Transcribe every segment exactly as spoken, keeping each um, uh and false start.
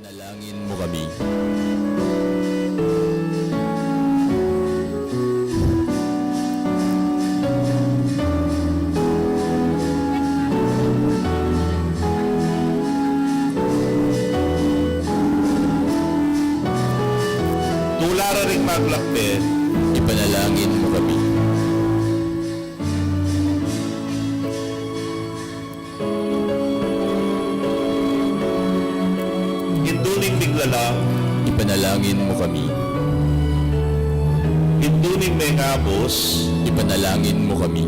Ipanalangin mu kami. Tula ra ring maglakbe, ipanalangin mu kami. Indu ning biglalang, ipanalangin mu kami. Indu ning mengabus, ipanalangin mu kami.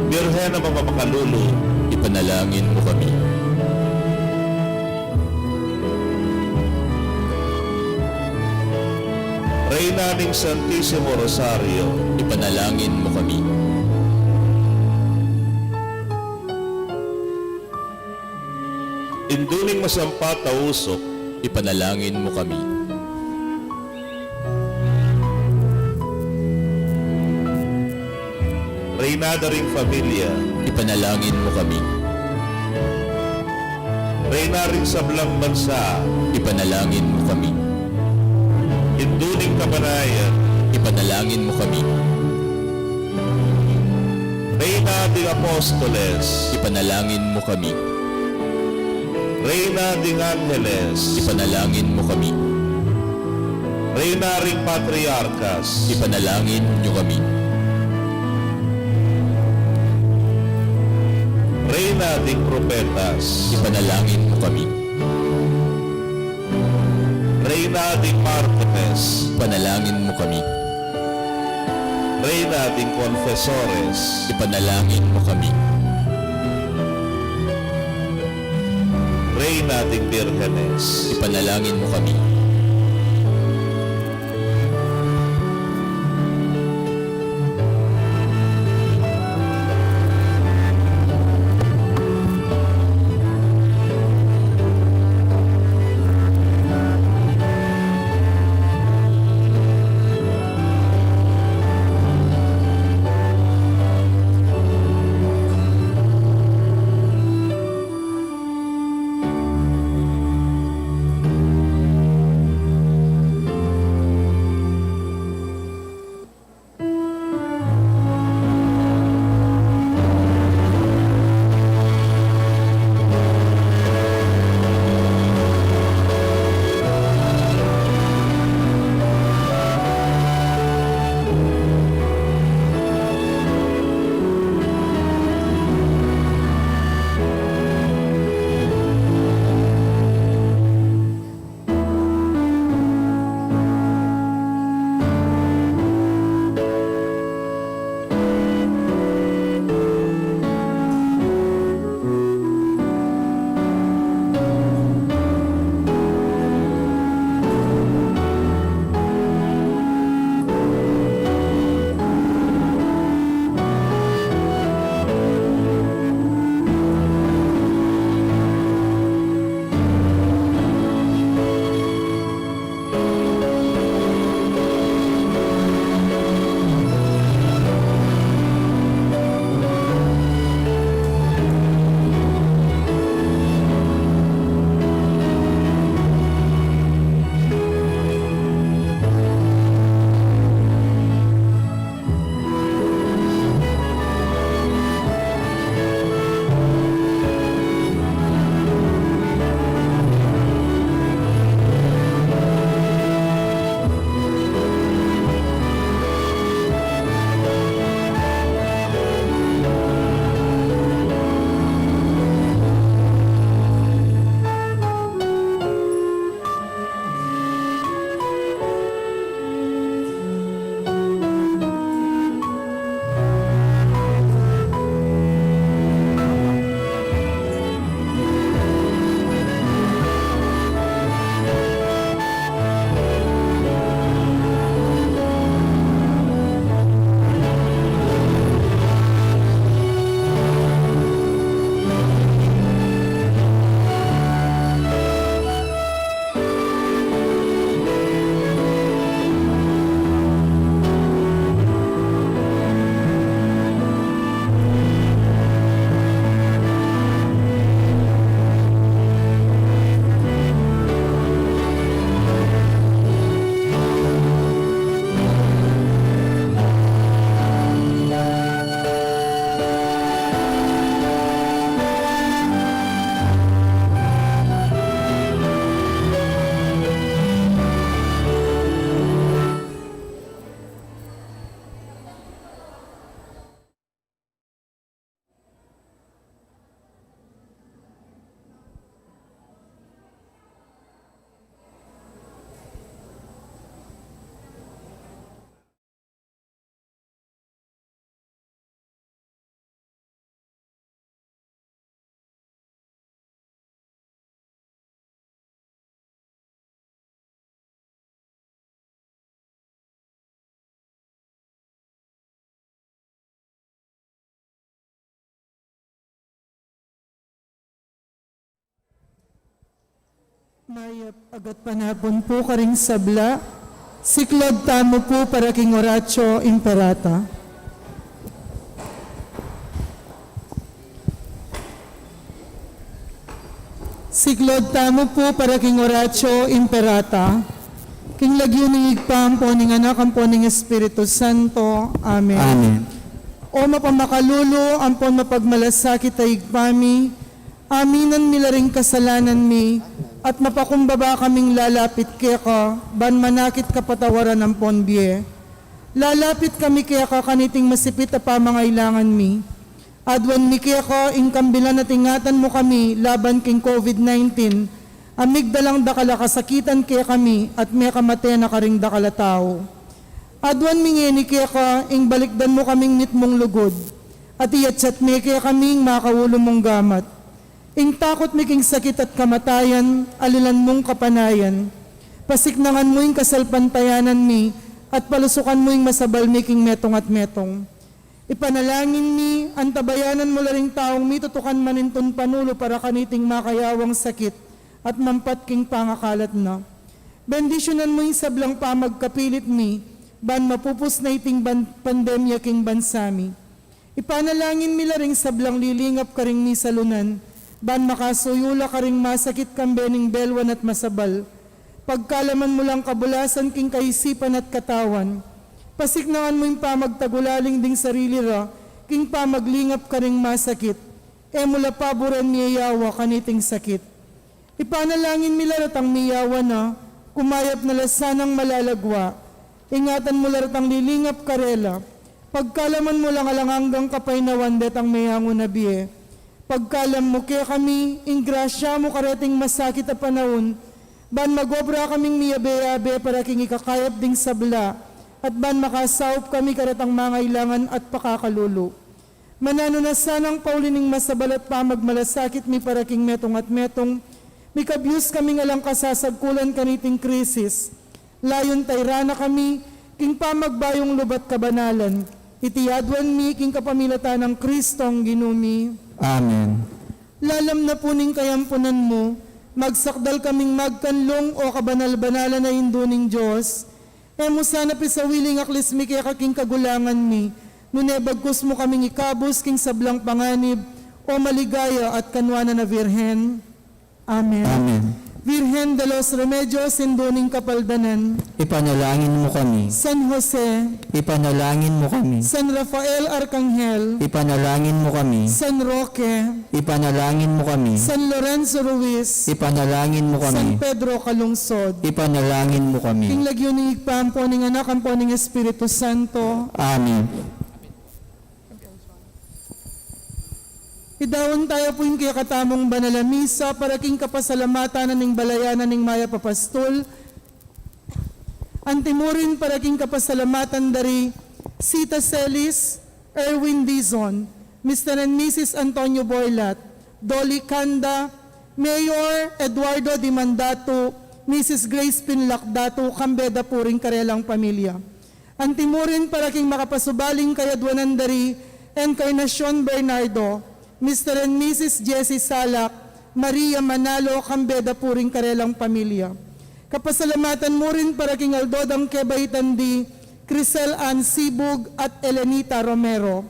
Birhen a mapamakalulu, ipanalangin mu kami. Reyna ning Santisimo Rosario, ipanalangin mu kami. Indu ning masampat a usuk, ipanalangin mu kami. Reyna da ring familia, ipanalangin mu kami. Reyna ring sablang bansa, ipanalangin mu kami. Indu ning kapanayan, ipanalangin mu kami. Reyna ding apostoles, ipanalangin mu kami. Reyna ding angeles, ipanalangin mu kami. Reyna ring patriarkas, ipanalangin yu kami. Reyna ding propetas, ipanalangin mu kami. Reyna ding martires, ipanalangin mu kami. Reyna ding konfesores, ipanalangin mu kami. Reyna ding birhenes, ipanalangin mu kami. Mayap a gatpanapun pu karing sabla. Siklaud tamu pu para king Oratio Imperata. Siklaud tamu pu para king Oratio Imperata. King lagyu ning Ibpa, ampo ning Anak, ampo ning Espiritu Santo. Amen. Amen. O mapamakalulu, ampon mapagmalasakit a Ibpa mi, aminan mi la ring kasalanan mi, at mapakumbaba kaming lalapit keka, ban manakit kapatawaran ampon bie. Lalapit kami keka kaniting masipit a pamangailangan mi. Aduan mi keka ing kambilan at ingatan mu kami laban king COVID nineteen, a migdalang dakal a kasakitan kekami at mekamate na karing dakal a tau. Aduan mi ngeni keka ing balikdan mu kaming mitmung lugud, at iyatyat me kekami ing makaulu mung gamat. Ing takut mi king sakit at kamatayan, alilan mung kapanayan. Pasiknangan mu ing kasalpantayanan mi, at palusukan mu ing masabal mi king metung at metung. Ipanalangin mi, antabayanan mu la ring taung mitutukan manintun panulu para kaniting makayawang sakit at mampat king pangakalat na. Bendisyunan mu ing sablang pamagkapilit mi, ban mapupus na iting ban-, pandemya king bansa mi. Ipanalangin mi la ring sablang lilingap karing misalunan, ban makasuyu la karing masakit kambe ning belwan at masabal. Pagkalaman mu lang kabulasan king kaisipan at katawan. Pasiknangan mu ing pamagtagulaling ding sarili ra, king pamaglingap karing masakit. E mu la paburen miyayawa kaniting sakit. Ipanalangin mi la retang miyawa na, kumayap na la sanang malalagwa. Ingatan mu la retang lilingap karela. Pagkaluban mu lang alang anggang kapaynawan detang meyangu na bie. Pagkaluban mu kekami, ing grasya mu kareting masakit a panaun, ban magobra kaming miyabe-yabe para king ikakayap ding sabla, at ban makasaup kami karetang mangailangan at pakakalulu. Mananu na sanang pauli ning masabal at pamagmalasakit mi para king metung at metung, mikabyus kaming alang kasasagkulan kaniting krisis. Layun tayran na kami king pamagbayung lub at kabanalan. Iti aduan mi king kapamilatan nang Kristong Ginu mi. Amen. Lalam na pu ning kayampunan mu, magsakdal kaming magkanlung, o kabanal-banalan a Indu ning Dios. E mu sana pisawili ing aklis mi keka king kagulangan mi, nune bagkus mu kaming ikabus king sablang panganib, o maligaya at kanuanan a Virgen. Amen. Amen. Virgen de los Remedios, Indu ning Kapaldanan. Ipanalangin mu kami. San Jose. Ipanalangin mu kami. San Rafael Arkanghel. Ipanalangin mu kami. San Roque. Ipanalangin mu kami. San Lorenzo Ruiz. Ipanalangin mu kami. San Pedro Calungsod. Ipanalangin mu kami. King lagyu ning Ibpa, ampo ning Anak, ampo ning Espiritu Santo. Amen. Idaun taya pu ing kekatamung banal a misa para king kapasalamatan na ning balayan na ning Mayap a Pastul. Antimurin para king kapasalamatan dari Sita Celis, Erwin Dizon, Mister and Missus Antonio Boylat, Dolly Canda, Mayor Eduardo Dimandatu, Missus Grace Pinlacdatu, kambe da pu ring karelang pamilya. Antimurin para king makapasubaling kayadwanan dari Encarnacion Bernardo, Mister and Missus Jessie Salak, Maria Manalo, kambe da pu ring karelang pamilya. Kapasalamatan mu rin para king aldo dang kebaitan di Crisel Ann Sibug at Elenita Romero.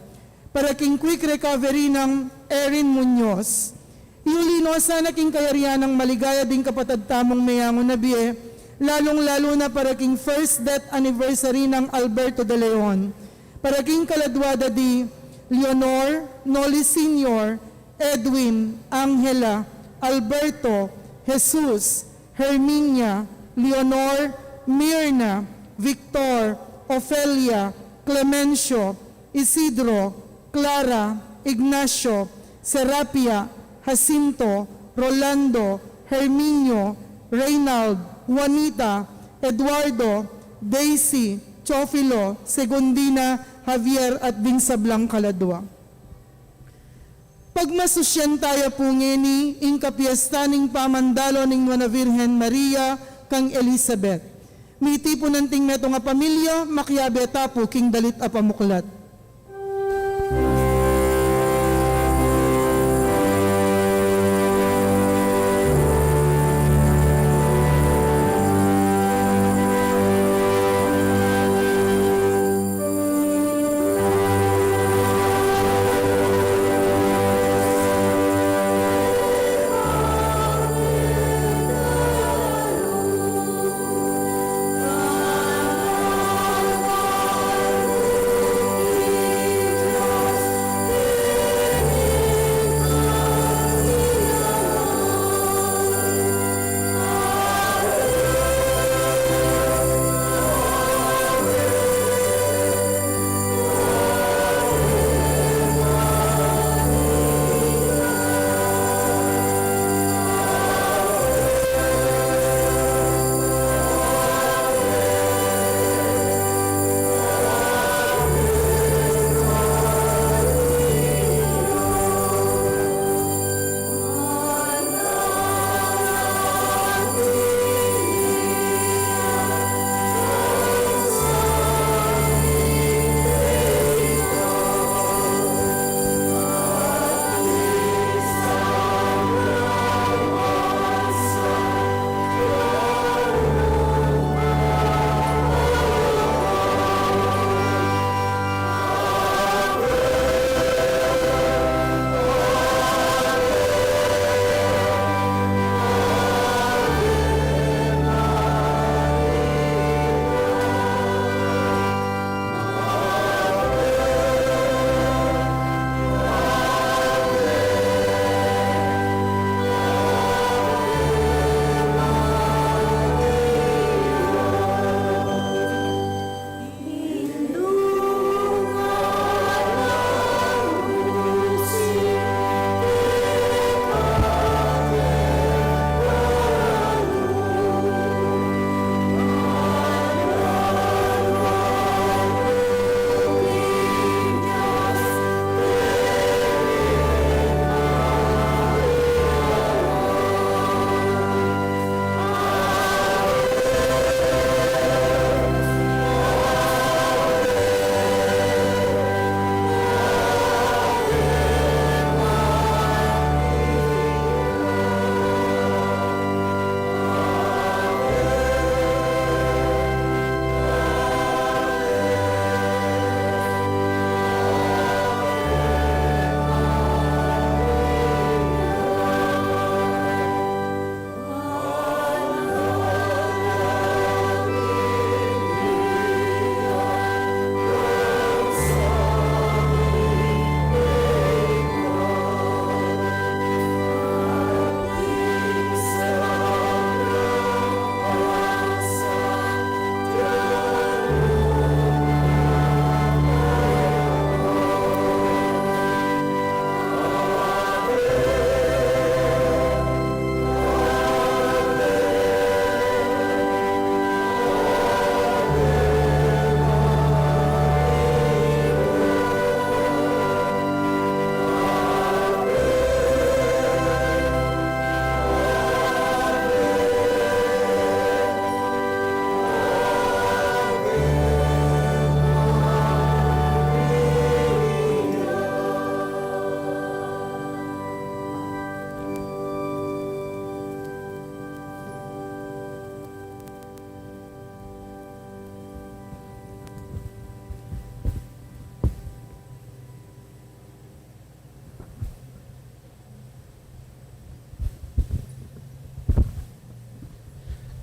Para king quick recovery nang Erin Muñoz. Iuli no sana king kayarian nang maligaya ding kapatad tamung meyangu na bie, lalung-lalu na para king first death anniversary nang Alberto de Leon. Para king kaladwa da di Leonor, Noli Senior, Edwin, Angela, Alberto, Jesus, Herminia, Leonor, Mirna, Victor, Ofelia, Clemencio, Isidro, Clara, Ignacio, Serapia, Jacinto, Rolando, Herminio, Reynald, Juanita, Eduardo, Daisy, Teofilo, Segundina, Javier, at ding sablang kaladwa. Pagmasusyan taya pu ngeni ing kapiesta ning pamandalo ning Nuan a Virgen Maria kang Elizabeth. Mitipun anting metung a pamilya, makiabe ta pu king dalit a pamuklat.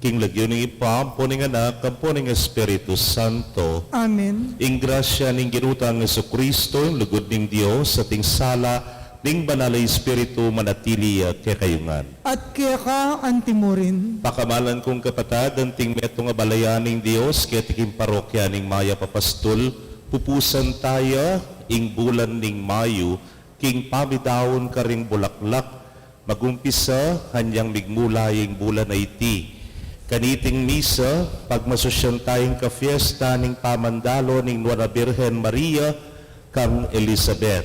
King lagyu ning Ibpa, ampo ning Anak, ampo ning Espiritu Santo. Amen. Ing grasya ning Ginu tang Jesucristo, ing lugud ning Dios, at ing sala ning Banal a Espiritu manatili ya kekayu ngan. At keka antimurin. Pakamalan kung kapatad, anting metung a balayan ning Dios keti king parokya ning Mayap a Pastul, pupusan taya ing bulan ning Mayu king pamidaun karing bulaklak, magumpisa anyang migmula ing bulan a iti. Kaniting misa, pagmasusyan taya ing kafiesta ning pamandalo ning Nuan a Birhen Maria kang Elizabeth.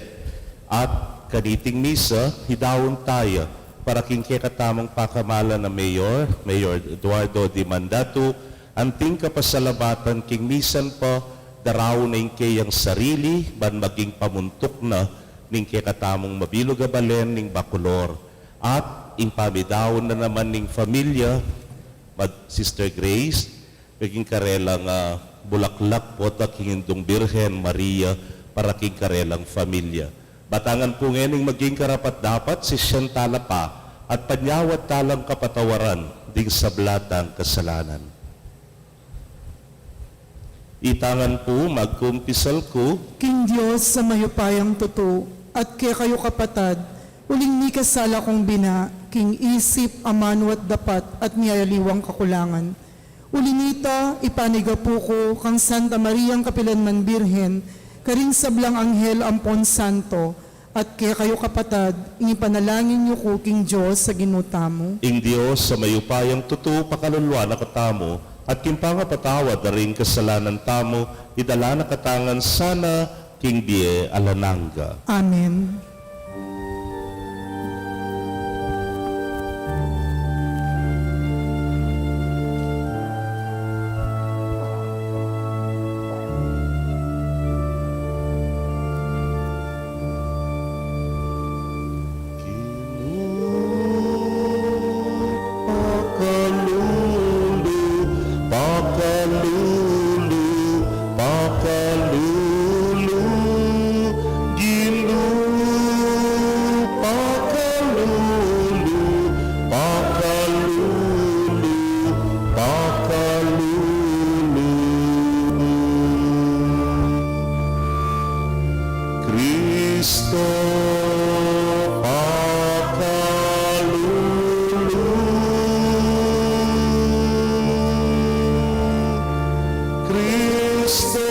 At kaniting misa, idaun taya para king kekatamung pakamalan a Mayor, Mayor Eduardo Dimandatu, anting kapasalamatan king misan pa daraun na ing keyang sarili ban maging pamuntuk na ning kekatamung mabilug a balen ning Bacolor. At ing pamidaun na naman ning familia, Mad-, Sister Grace, maging karelang, ah, bulaklak pota king Indung Birhen Maria para king karelang familia. Batangan pu ngening maging karapat-dapat, sisian tala pa at panyawad talang kapatawaran ding sabla tang kasalanan. Itangan pu, magkumpisal ku king Dios a mayupayang tutu, at kekayu kapatad, uling mikasala kung bina, king isip, amanu at dapat, at miyayaliwang kakulangan. Uli nita, ipanigapu ku kang Santa Mariang kapilanman Birhen, karing sablang anghel ampon santo, at kekayu kapatad, ing ipanalangin yu ku king Dios a Ginu tamu. Ing Dios a mayupayang tutu pakaluluan na katamu, at king pangapatawad da ring kasalanan tamu, idala na katamu ngan sana king bie alang angga. Amen. Ginu, pakalulu, pakalulu, pakalulu. Ginu, pakalulu, pakalulu, pakalulu. Kristo, pakalulu. Kristo,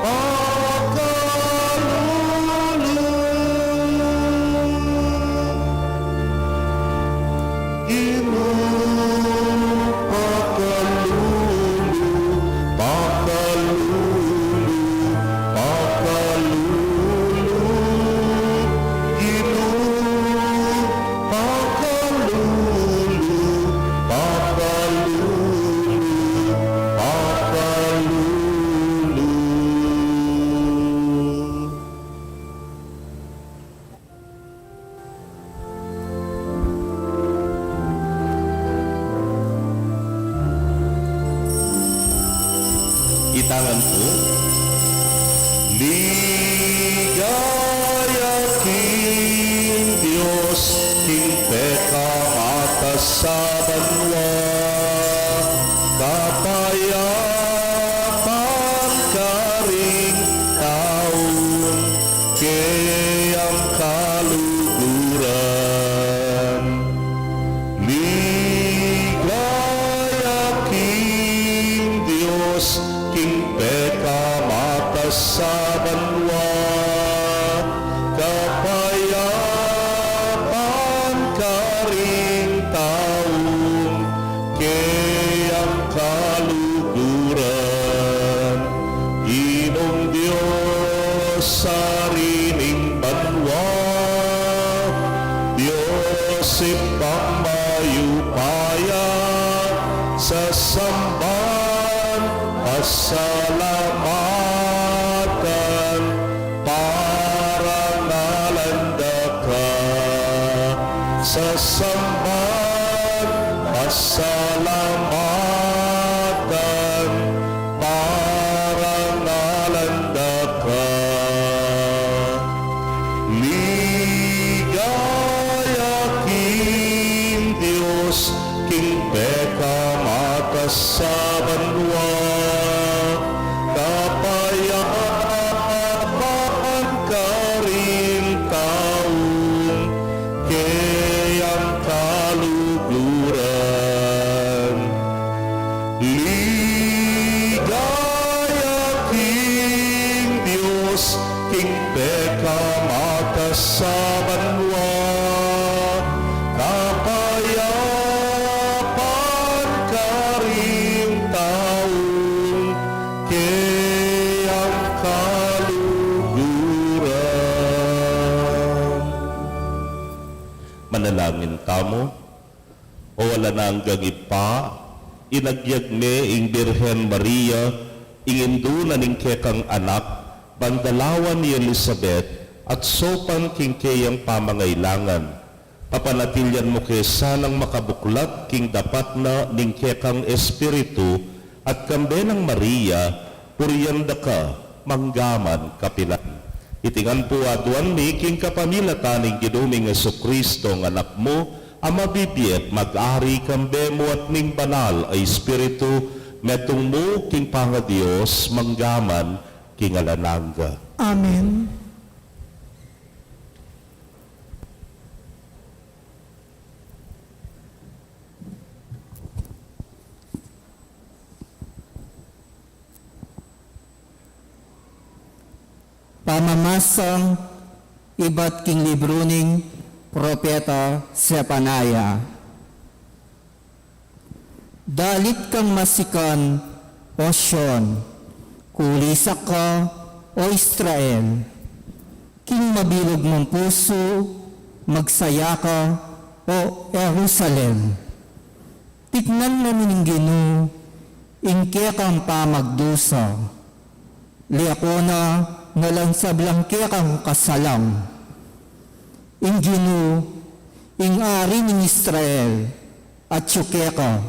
pakalulu. Ginu, pakalulu, pakalulu, pakalulu. Ginu, pakalulu, pakalulu, pakalulu. Itangan ku. Ligaya king Dios, king pekamatas a banua, kapayapan karing taung keyang kaluguran. Ligaya king Dios, king pekamatas a banua, kapayapan karing taung keyang kaluguran. Ginung Dios, Ari ning banua, Dios Ibpang mayupaya, sasamban, pasalamatan, parangalan da ka. Sasamban, pasalamatan, parangalan da ka. pekamatas a banua, kapayapan karing taung keyang kaluguran. Manalangin tamu. O alang anggang Ibpa, inagyag me ing Birhen Maria, ing indu na ning kekang Anak, ban dalawan i Elisabet, at saupan king keyang pamangailangan. Papanatilian mu ke sanang makabuklat king dapat na ning kekang espiritu, at kambe nang Maria, purian da ka, manggaman kapilan. Iti ngan pu aduan mi king kapamilatan ning Ginu ming Jesucristo, ing Anak mu, a mabibie at mag-ari kambe mu at ning Banal a Espiritu, metung mu king pangaDios, manggaman king alang angga. Amen. Pamamasang ibat king libru ning propeta Sefania. Dalit kang masikan, O Sion, kulisak ka, O Israel, king mabilug mung pusu, magsaya ka, O Jerusalem. Tiknan na ning Ginu ing kekang pamagdusa, liako na na lang sablang kekang kasalang. Ing Ginu, ing Ari ning Israel, atyu keka.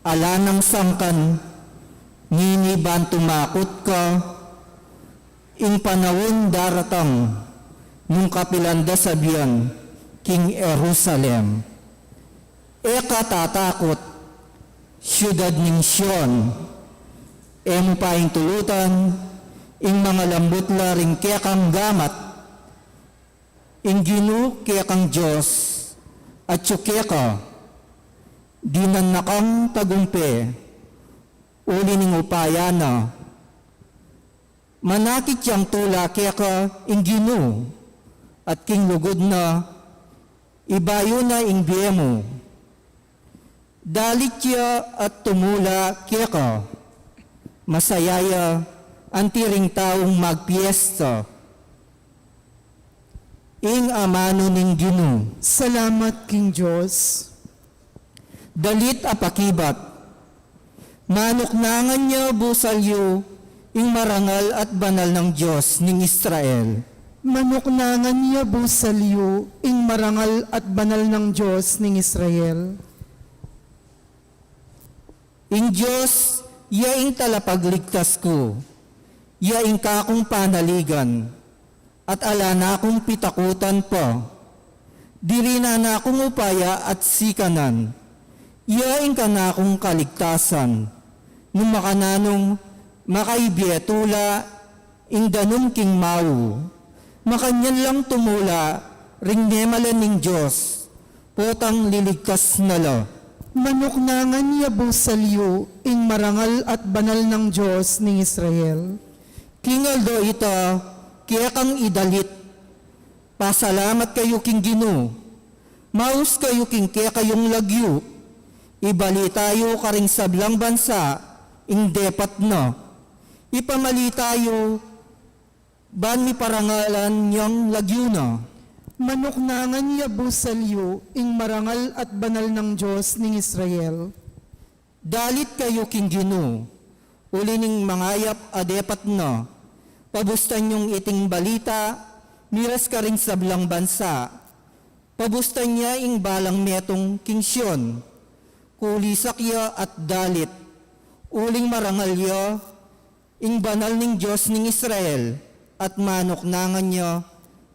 Ala nang sangkan ngeni ban tumakut ka, ing panaun daratang nung kapilan da sabian king Jerusalem, E ka tatakut, siudad ning Sion, e mu pa intulutan ing mangalambut la ring kekang gamat. Ing Ginu kekang Dios atyu keka, dinan na kang tagumpe, uli ning upaya na. Manakit yang tula keka ing Ginu, at king lugud na, ibayu na ing bie mu. Dalit ya at tumula keka, masaya ya anti ring taung magpiesta. Ing amanu ning Ginu. Salamat king Dios. Dalit a pakibat. Manuknangan ya busal yu ing marangal at banal nang Dios ning Israel. Manuknangan ya busal yu ing marangal at banal nang Dios ning Israel. Ing Dios ya ing talapagligtas ku, ya ing kakung panaligan, at ala na kung pitakutan pa. Diri na na kung upaya at sikanan, ya ing kanakung kaligtasan. Nung makananung makaibie tula ing danum king mau, makanyan lang tumula ring memalen ning Dios, potang liligtas na la. Manuknangan ya busal yu ing marangal at banal nang Dios ning Israel. King aldo ita, kekang idalit. Pasalamat kayu king Ginu. Maus kayu king kekayung lagyu. Ibalita yu karing sablang bansa ing depat na. Ipamalita yu ban miparangalan yang lagyu na. Manuknangan ya busal yu ing marangal at banal nang Dios ning Israel. Dalit kayu king Ginu, uli ning mangayap a depat na. Pabustan yung iting balita miras karing sablang bansa. Pabustan ya ing balang metung king Sion. Kulisak ya at dalit, uling marangal ya ing banal ning Dios ning Israel, at manuknangan ya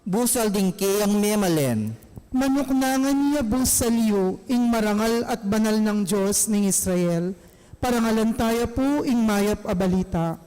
busal ding keyang memalen. Manuknangan ya busal yu ing marangal at banal nang Dios ning Israel. Parangalan taya pu ing mayap a balita.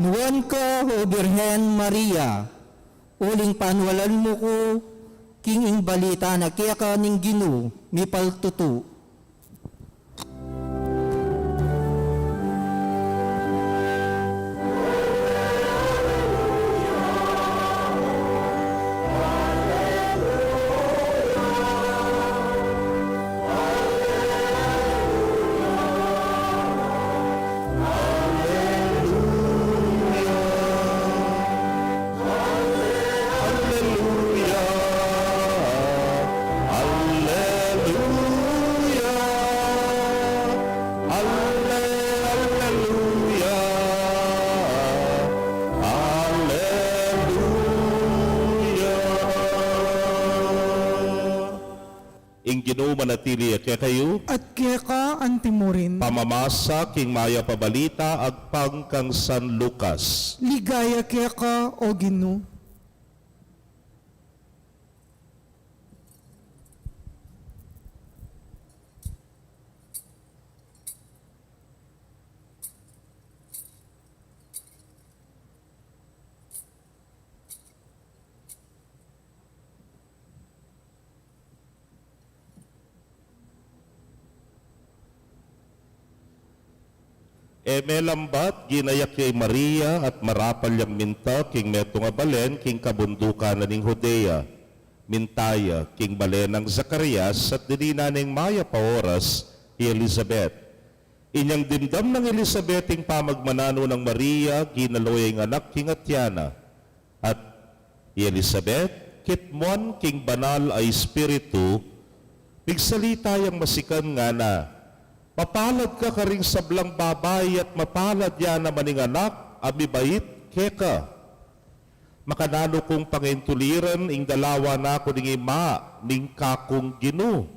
Nuan ka, O Birhen Maria, uling paniwalan mu ku king ing balita na keka ning Ginu, mipaltutu. Alleluia. Alleluia. Alle-, alleluia. Alleluia. Ing Ginu manatili ya kekayu. At keka antimurin. Pamamasa king mayap a balita agpang kang San Lucas. Ligaya keka, O Ginu. E melambat, ginayak ya i Maria at marapal yang minta king metung a balen king kabundukan na ning Judea. Minta ya king balen nang Zacarias at dininan neng mayap a oras i Elizabeth. Inyang dimdam nang Elizabeth ing pamagmananu nang Maria, ginalo ya ing anak king atia na. At i Elizabeth, kitmuan king Banal a Espiritu, migsalita yang masikan, ngana, "Mapalad ka karing sablang babai, at mapalad ya naman ing anak a mibait keka. Makananu kung pangintuliran ing dalawa na ku ning ima ning kakung Ginu?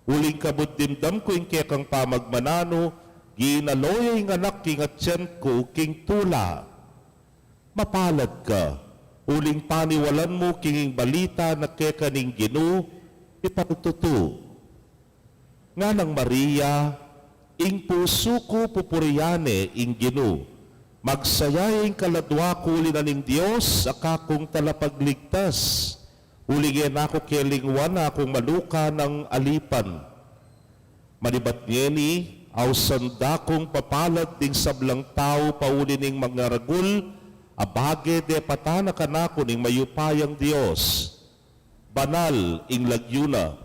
Uling kabud dimdam ku ing kekang pamagmananu, ginalo ya ing anak king atian ku king tula. Mapalad ka, uling paniwalan mu king ing balita na keka ning Ginu, ipatutu." Nganang Maria, "Ing pusu ku pupurian ne ing Ginu. Magsaya ing kaladua ku uli na ning Dios a kakung talapagligtas. Uling e na ku kelingwan a akung maluka nang alipan. Manibat ngeni, ausan da kung papalad ding sablang tau pauli ning mangaragul a bage depatan na kanaku ning mayupayang Dios. Banal ing lagyu na.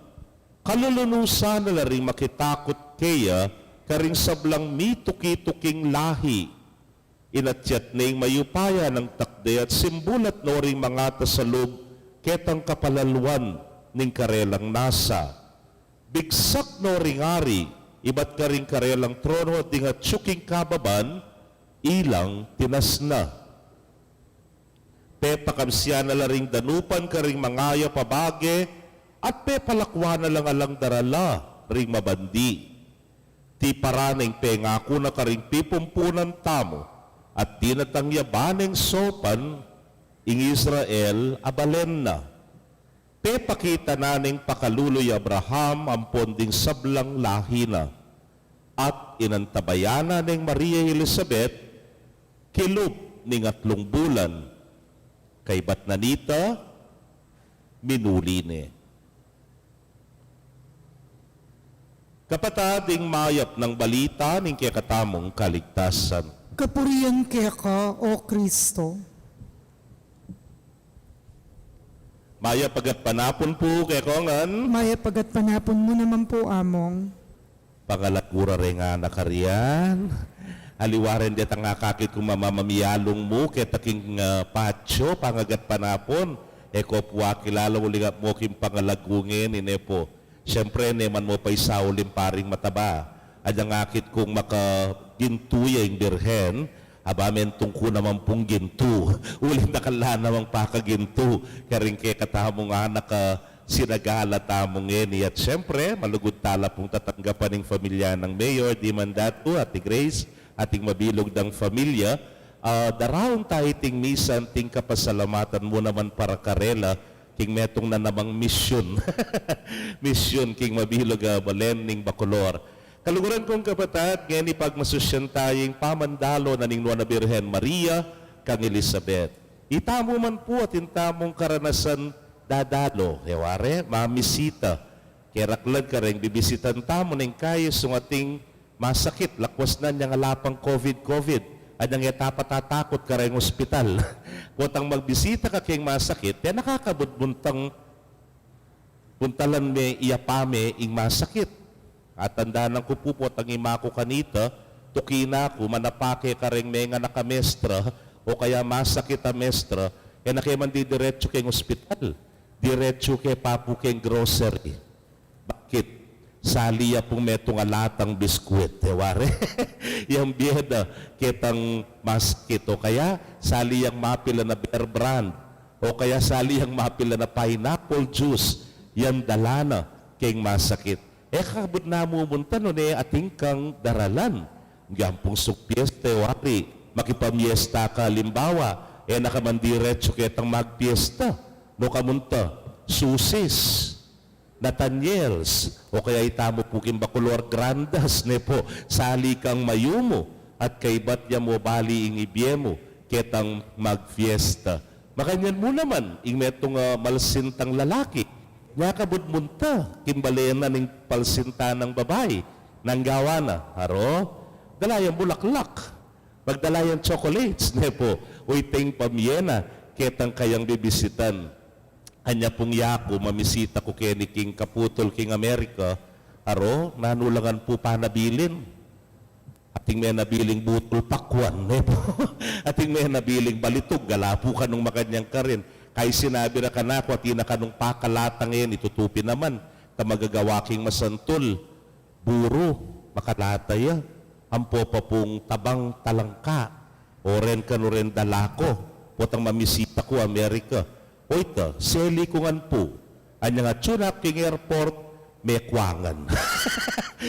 Kalulunusan na la ring makitakut keya karing sablang mituki-tuking lahi. Inatyat ne ing mayupaya nang takde at simbulat no ring mangatas a lub ketang kapalaluan ning karelang nasa. Bigsak no ring ari ibat karing karelang trono at ding atyu king kababan, ilang tinasna. Pepakamsian na la ring danupan karing mangayap a bage, at pepalakwan na lang alang darala ring mabandi. Tiparan na ing pengaku na karing pipumpunan tamu, at dinatang ya ba neng saupan ing Israel a balen na. Pepakita na neng pakalulu i Abraham ampon ding sablang lahi na. At inantabayanan neng Maria i Elisabet, kilub ning atlung bulan, kaybat na nita, minuli ne. Kapatad, ing mayap nang balita ning kekatamung kaligtasan. Kapurian keka, O Kristo. Mayap a gatpanapun pu kekongan. Mayap a gatpanapun mu naman pu, Among. Pangalagura reng anak a rian. Aliwa ren detang akakit kung mamamamialung mu keta king, ah, patio, pangagatpanapun. E ko pu akilala, uling atmu king pangalagu ngeni, ne pu. Siyempre, ne man mu pa isauling paring mataba. Agyang akit kung makagintu ya ing Birhen, aba, mentung ku naman pung gintu. Uling dakal la namang pakagintu karing kekatamung anak a sinagala tamu ngeni. At siyempre, malugud tala pung tatanggapan ing familya nang Mayor Dimandatu, Ate Grace, at ing mabilug dang familya. Ah, daraun ta iting misa anting kapasalamatan mu naman para karela, king metung na namang misyun. Misyun king mabilug a balen ning Bacolor. Kaluguran kung kapatad, ngeni pagmasusyan taya ing pamandalo na ning Nuan a Birhen Maria kang Elizabeth. Itamu man pu atin tamung karanasan dadalo, e wari, mamisita. Keraklad kareng bibisitan tamu ning kaya sung ating masakit, lakwas na nyang ala pang COVID-COVID, anyang e ta patatakut kareng ospital. Potang magbisita ka keng masakit, e na kakabud mu tang puntalan me, iyapa me ing masakit. Atandanan ku pu, potang ima ku kanita, tuki na ku, manapa ke kareng menganak a mestra, o kaya masakit a mestra, e na ke man didiretsu keng ospital. Diretsu ke pa pu keng grocery. Bakit? Sali ya pung metung a latang biskwit, e wari. Yang bie da ketang masakit, o kaya sali yang mapilan a Bear Brand, o kaya sali yang mapilan a pineapple juice, yang dala na keng masakit. E kakabud na mu munta nune atin kang daralan. Yang pung suk piesta, e wari, makipamiesta ka, alimbawa, e na ka man diretsu ketang magpiesta, no kamunta, Susis, Nathaniels, o kaya itamu pu king Bacolor, Grandas, ne pu, sali kang mayumu, at kaybat ya mu bali ing ibie mu ketang magfiesta. Makanyan mu naman ing metung a malsintang lalaki, nya kabud munta king bale na ning palsintan nang babai, nang gawa na, aro, dala yang bulaklak, magdala yang chocolates, ne pu, o iting pamie na ketang kayang bibisitan. Anya pung yaku, mamisita ku keni king kaputul king Amerika, aro, nanu la ngan pu panabilin. Atin me nabiling butul pakwan, ne pu. Atin me nabiling balitug, ala pu kanung makanyang karin. Kaya sinabi na kanaku, atin na kanung pakalata ngeni, tutu pin naman, ta magagawa king masantul. Buru, makalata ya. Ampo pa pung tabang talangka. O ren kanu ren dala ku, potang mamisita ku Amerika. O ita, seli ku ngan pu. Anyang atsu na ku king airport, mekuangan.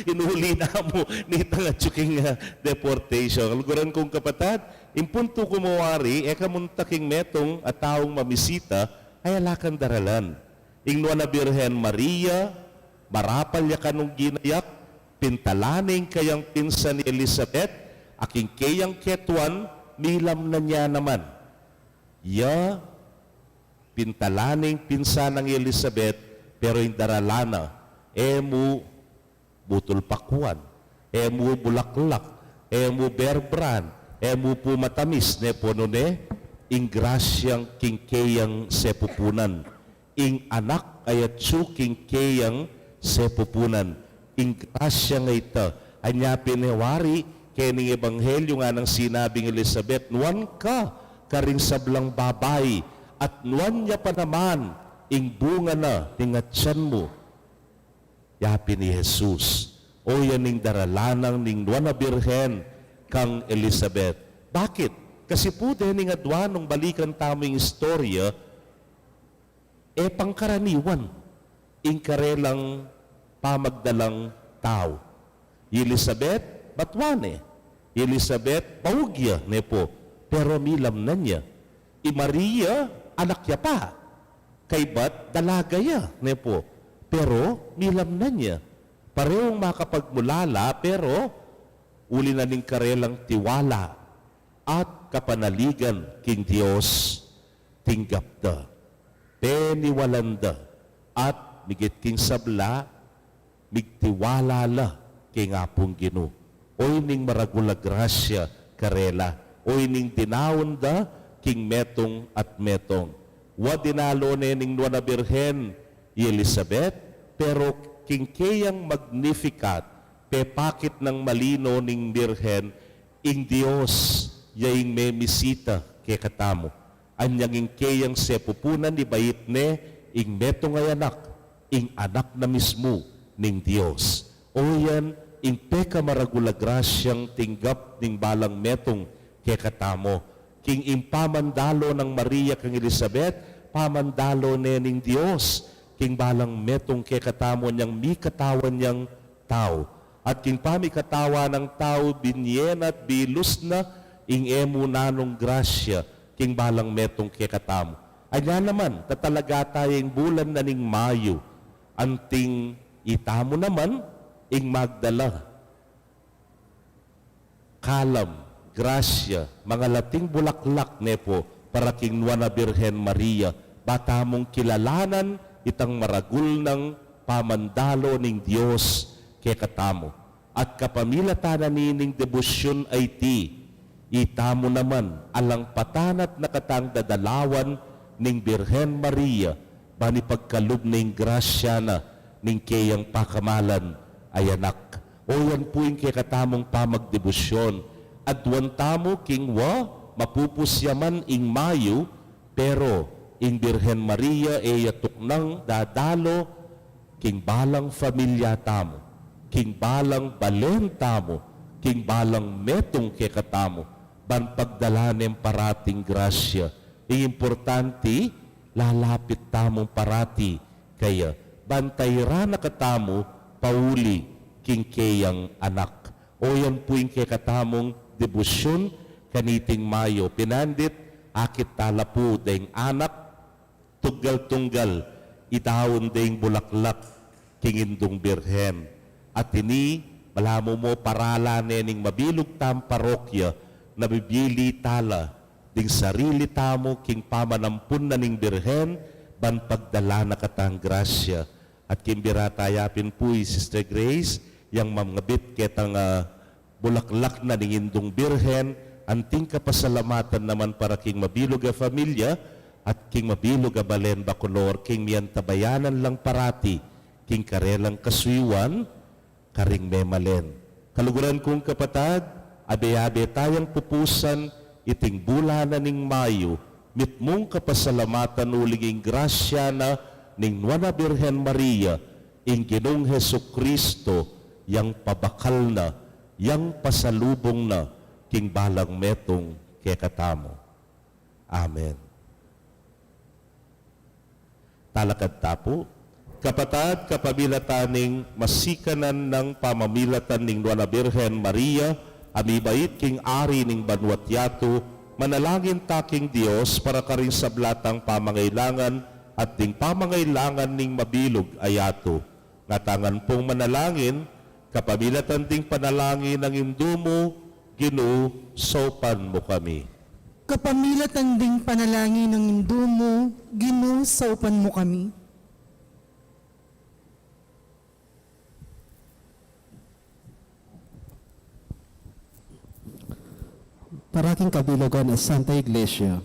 Inuli na mu, nitang atsu king, ah, deportation. Kaluguran kung kapatad, ing puntu ku mu wari, e ka munta king metung a taung mamisita, ay ala kang daralan. Ing Nuan a Birhen Maria, marapal ya kanung ginayak, pintalan ne ing kayang pinsan i Elizabeth, a king keyang ketuan, milamnan ya naman. Ya, pintalan ne ing pinsan nang Elizabeth, pero ing daralan na, e mu butul pakwan, e mu bulaklak, e mu Bear Brand, e mu pu matamis, ne pu nune, ing grasyang king keyang sepupunan. Ing anak a yatsu king keyang sepupunan. Ing grasya a ita, anya pin e wari, kening ebanghelyu nganang sinabing Elizabeth, nuan ka karing sablang babai, at nuan ya pa naman ing bunga na ning atyan mu. Ya pin i Jesus. O yan ing daralan nang ning Nuan a Birhen kang Elizabeth. Bakit? Kasi pu dening adua nung balikan tamu ing istorya, e pangkaraniwan ing karelang pamagdalang tau. I Elizabet, batua ne. I Elizabet, baug ya, ne pu. Pero milamnan ya. I Maria, anak ya pa. Kaybat, dalaga ya, ne pu. Pero milamnan ya. Parehung makapagmulala, pero uli na ning karelang tiwala at kapanaligan king Dios, tinggap da, peniwalan da, at migit king sabla, migtiwala la king Apung Ginu. Oy ning maragul a grasya karela, oy ning dinaun da king metung at metung. Wa dinalo ne ning Nuan a Birhen i Elizabet, pero king keyang Magnificat, pepakit nang malino ning Birhen, ing Dios ya ing memisita kekatamu. Anyang ing keyang sepupunan ibait ne ing metung a anak, ing anak na mismu ning Dios. O yan, ing pekamaragul a grasyang tinggap ning balang metung kekatamu. King ing pamandalo nang Maria kang Elizabet, pamandalo ne ning Dios king balang metung kekatamu, anyang mikatawan yang tau. At king pamikatawan nang tau, binye na at bilus na ing e mu nanung grasya king balang metung kekatamu. Anya naman, tatalaga taya ing bulan na ning Mayu, anting itamu naman ing magdala kalam, grasya, mangalating bulaklak ne pu para king Nuan a Birhen Maria, ba tamung kilalanan itang maragul nang pamandalo ning Dios kekatamu. At kapamilatan na nining debosyun a iti, itamu naman alang patanat na katang dadalawan ning Birhen Maria, ban ipagkalub na ing grasya na ning keyang pakamalan a Anak. O yan pu ing kekatamung pamagdebosyon. Aduan tamu king wa, mapupus ya man ing Mayu, pero ing Birhen Maria e ya tuknang dadalo king balang familia tamu, king balang balen tamu, king balang metung kekatamu, ban pagdala neng parating grasya. Ing importante, lalapit tamung parati kaya, ban tairan na katamu pauli king keyang Anak. O yan pu ing kekatamung debosyun kaniting Mayu. Pinandit, akit tala pu deng anak, tunggal-tunggal idaun deng bulaklak king Indung Birhen. At ini, balamu mu paralan ne ning mabilug tang parokya na bibili tala ding sarili tamu king pamanampun na ning Birhen, ban pagdala na katang grasya. At king birata ya pin pu i Sister Grace, yang mangabit ketang, ah, bulaklak na ning Indung Birhen, anting kapasalamatan naman para king mabilug a familia, at king mabilug a balen Bacolor, king miantabayanan lang parati king karelang kasuyuan, karing memalen. Kaluguran kung kapatad, abe-abe tayang pupusan iting bulan na ning Mayu, mitmung kapasalamatan uling ing grasya na ning Nuan a Birhen Maria, ing Ginung Jesucristo, yang pabakal na, yang pasalubung na, king balang metung kekatamu. Amen. Talakad ta pu. Kapatad, kapamilatan ning masikanan nang pamamilatan ning Nuan a Birhen Maria, a mibait king ari ning banua't yatu, manalangin ta king Dios para karing sabla tang pamangailangan at ding pamangailangan ning mabilug a yatu. Ngatamu ngan pung manalangin, kapamilatan ding panalangin nang Indu mu, Ginu, saupan mu kami. Kapamilatan ding panalangin nang Indu mu, Ginu, saupan mu kami. Para king kabilugan a Santa Iglesia,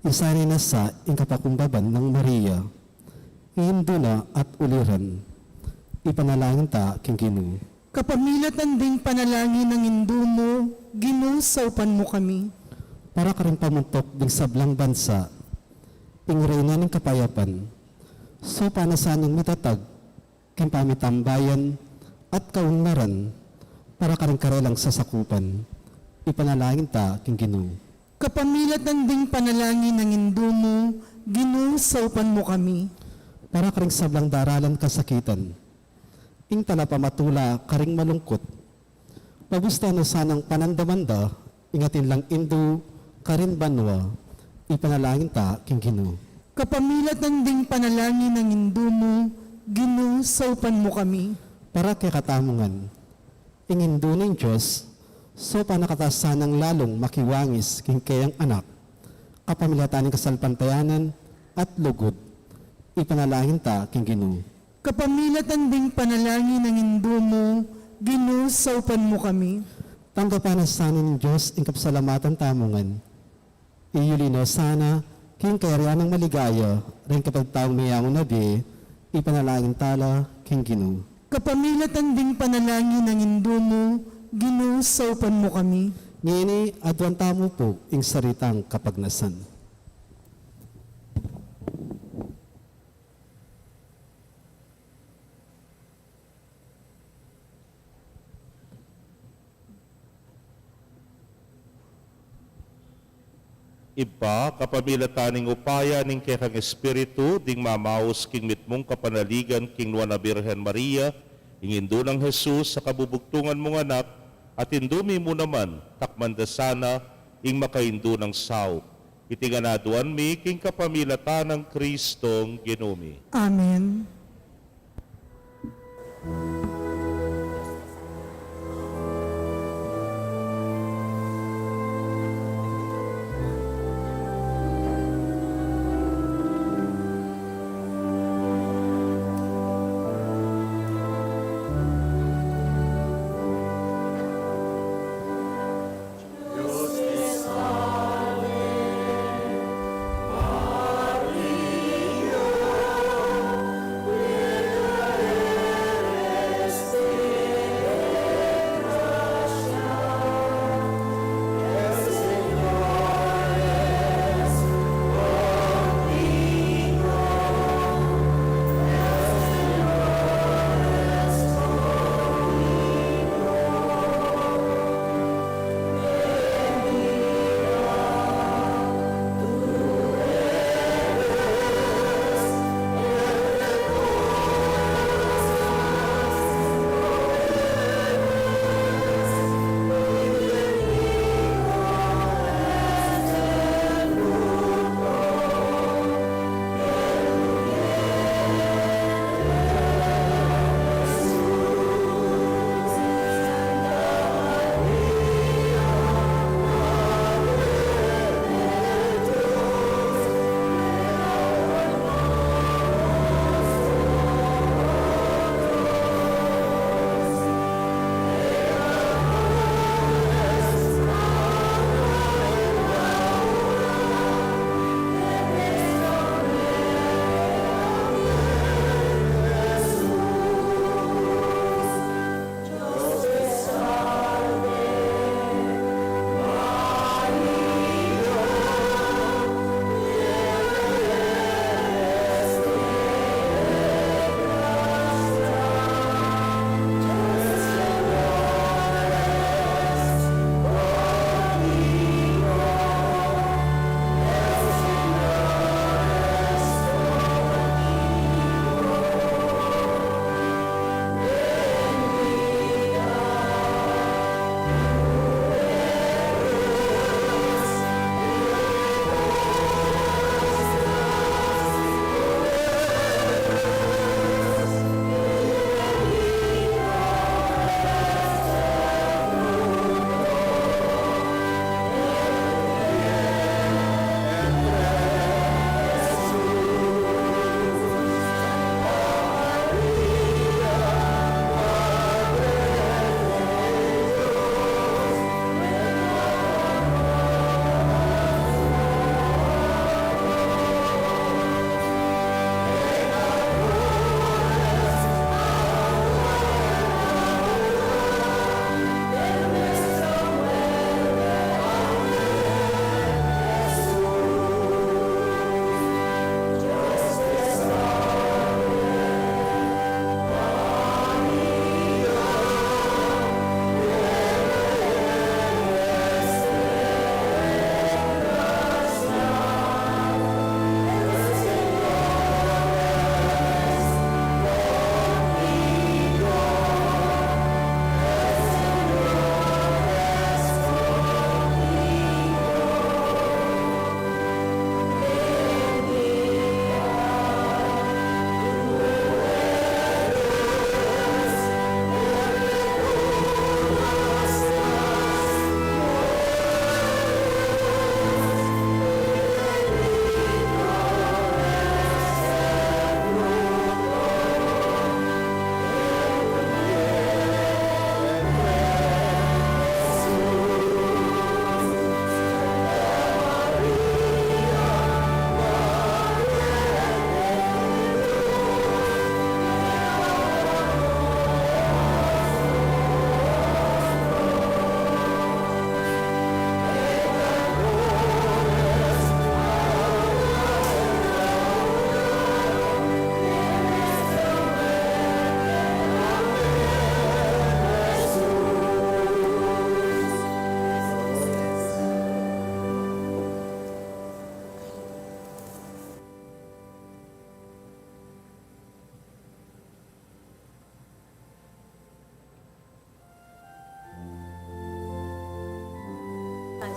isanay na sa ing kapakumbaban nang Maria, Indu na at uliran, ipanalangin ta king Ginu. Kapamilatan ding panalangin nang Indu mu, Ginu, saupan mu kami. Para karing pamuntuk ding sablang bansa, ing Reyna ning Kapayapan, saupan na sanang mitatag king pamitambayan at kaunlaran para karing karelang sasakupan, ipanalangin ta king Ginu. Kapamilatan ding panalangin nang Indu mu, Ginu, saupan mu kami. Para karing sablang daralan kasakitan, ing talapamatula karing malungkut, pabusta na sanang panandaman da ing atin lang Indu karin banua, ipanalangin ta king Ginu. Kapamilatan ding panalangin nang Indu mu, Ginu, saupan mu kami. Para kekatamu ngan, ing Indu ning Dios, saupan na kata sanang lalung makiwangis king keyang anak, kapamilatan ning kasalpantayanan at lugud, ipanalangin ta king Ginu. Kapamilatan ding panalangin nang Indu mu, Ginu, saupan mu kami. Tanggapan na sana ning Dios ing kapasalamatan tamu ngan, iyuli na sana king kayarian nang maligaya ring kapatad tamung meyangu na bie, ipanalangin tala king Ginu. Kapamilatan ding panalangin nang Indu mu, Ginu, saupan mu kami. Ngeni, aduan tamu pu ing sarili tang kapagnasan. Ibpa, kapamilatan ning upaya ning kekang Espiritu, ding mamaus king mitmung kapanaligan king Nuan a Birhen Maria, ing Indu nang Jesus, a kabubugtungan mung Anak, at Indu mi mu naman, takman da sana ing makaindu nang saup. Iti ngan aduan mi king kapamilatan nang Kristong Ginu mi. Amen.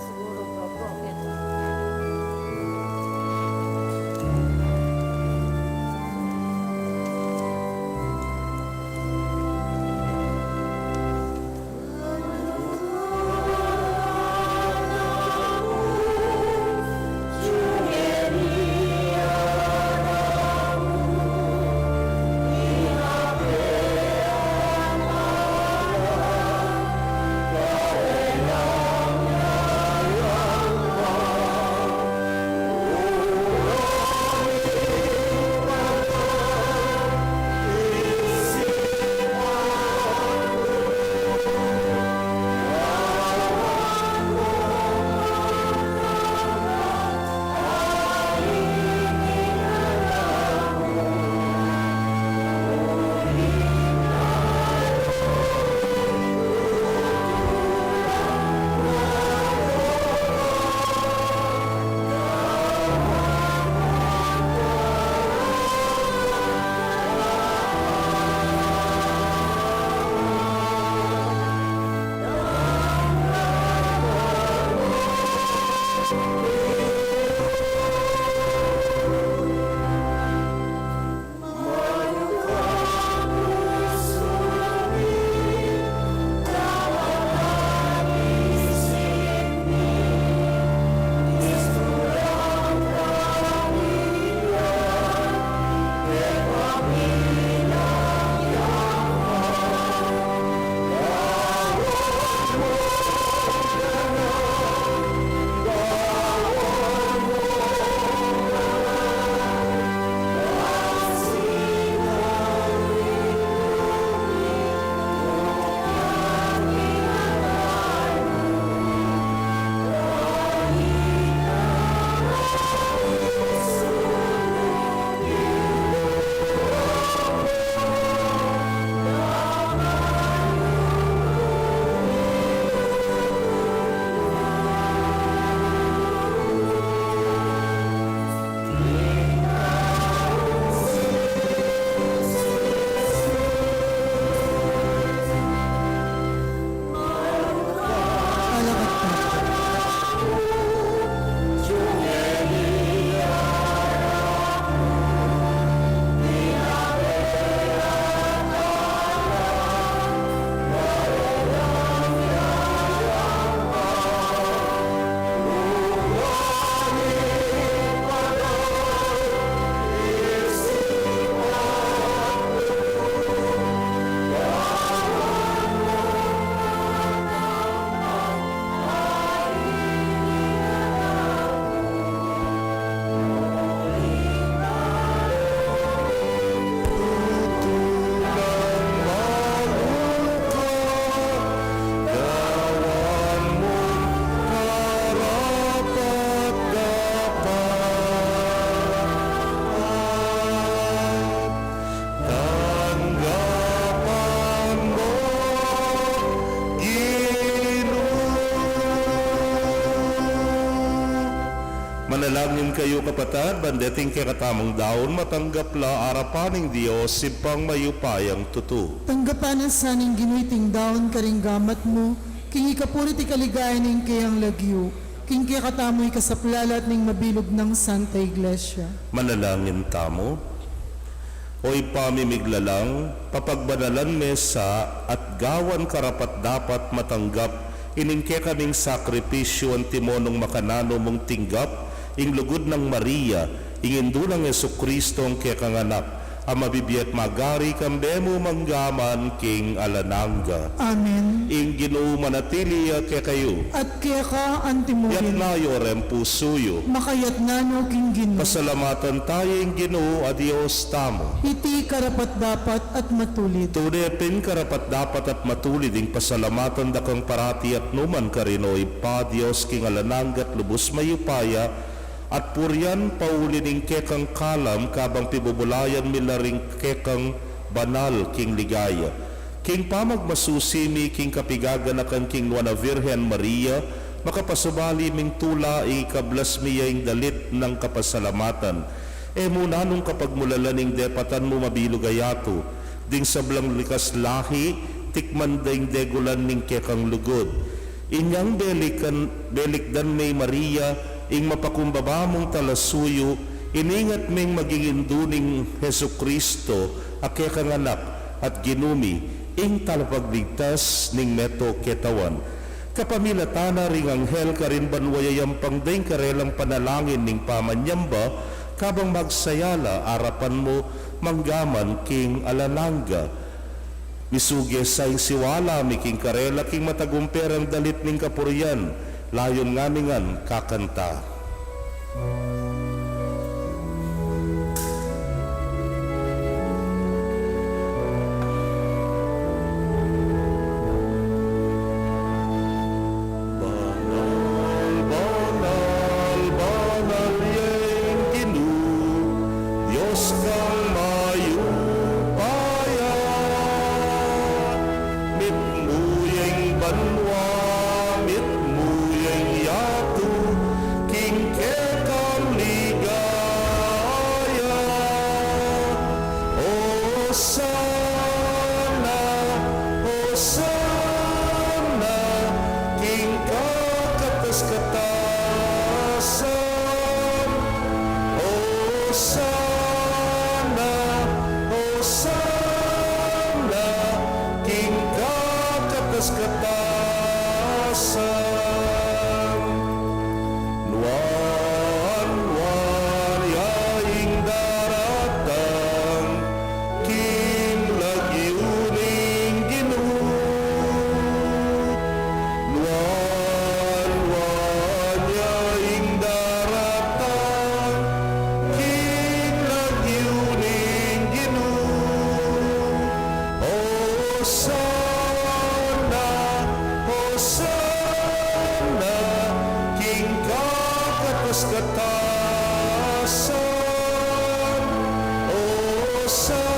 Tanggapan mo, Ginu. Manalangin kayu, kapatad, ban deting kekatamung daun matanggap la arapan ning Dios, Ibpang mayupayang tutu. Tanggapan na sa ning Ginu iting daun karing gamat mu, king ikapuri at ikaligaya ning keyang lagyu, king kekatamu ikasaplalat ning mabilug nang Santa Iglesia. Manalangin tamu. O Ibpa mi miglalang, papagbanalan me sa at gawan karapat-dapat matanggap ining kekaming sakripisyu antimo nung makananu mung tinggap ing lugud nang Maria, ing indu nang Jesucristo, ing kekang Anak, a mabibie at magari kambe mu mangga man king alang angga. Amen. Ing Ginu manatili ya kekayu. At keka antimurin. Itas yu reng pusu yu. Makaitas no king Ginu. Pasalamatan tamu ing Ginu a Dios tamu. Iti karapat-dapat at matulid. Tune pin karapat-dapat at matulid ing pasalamatan da kang parati at nukarin man, O Ibpa, Dios king alang angga at lubus mayupaya, at purian pauli ning kekang kalam, kabang pibubulayan mi la ring kekang banal king ligaya. King pamagmasusi mi king kapigaganakan king Nuan a Virgen Maria, makapasubali ming tula ing ikablas mi ya ing dalit nang kapasalamatan. E mu nanung kapagmulalan ing depatan mu mabilug a yatu, ding sablang likas lahi, tikman da ing degulan ning kekang lugud. Inyang belikan, belikdan me i Maria, ing mapakumbaba mung talasuyu, iningat meng maging indu ning Jesucristo, a kekang Anak, at Ginu mi, ing Talapagligtas ning meto ketawan. Kapamilatan na ring anghel karin banua yayampang da ing karelang panalangin ning pamanyamba, kabang magsaya la arapan mu manggaman king alang angga. Misuge sa ing siwala mi king karela king matagumpe rang dalit ning kapurian, layun ngami ngan kakanta. Banal, banal, banal ya ing Ginu, Dios kang mayupaya. Mitmu ya ing banua, mitmu ya ing yatu, king kekang ligaya. Osana, Osana, king kakatas-katasan. Osana, Osana, king kakatas-katasan. Nuan, nuan ya ing daratang king lagyu ning Ginu. Nuan, nuan ya ing daratang king lagyu ning Ginu. Osana, Osana, king kakatas-katasan. Osana,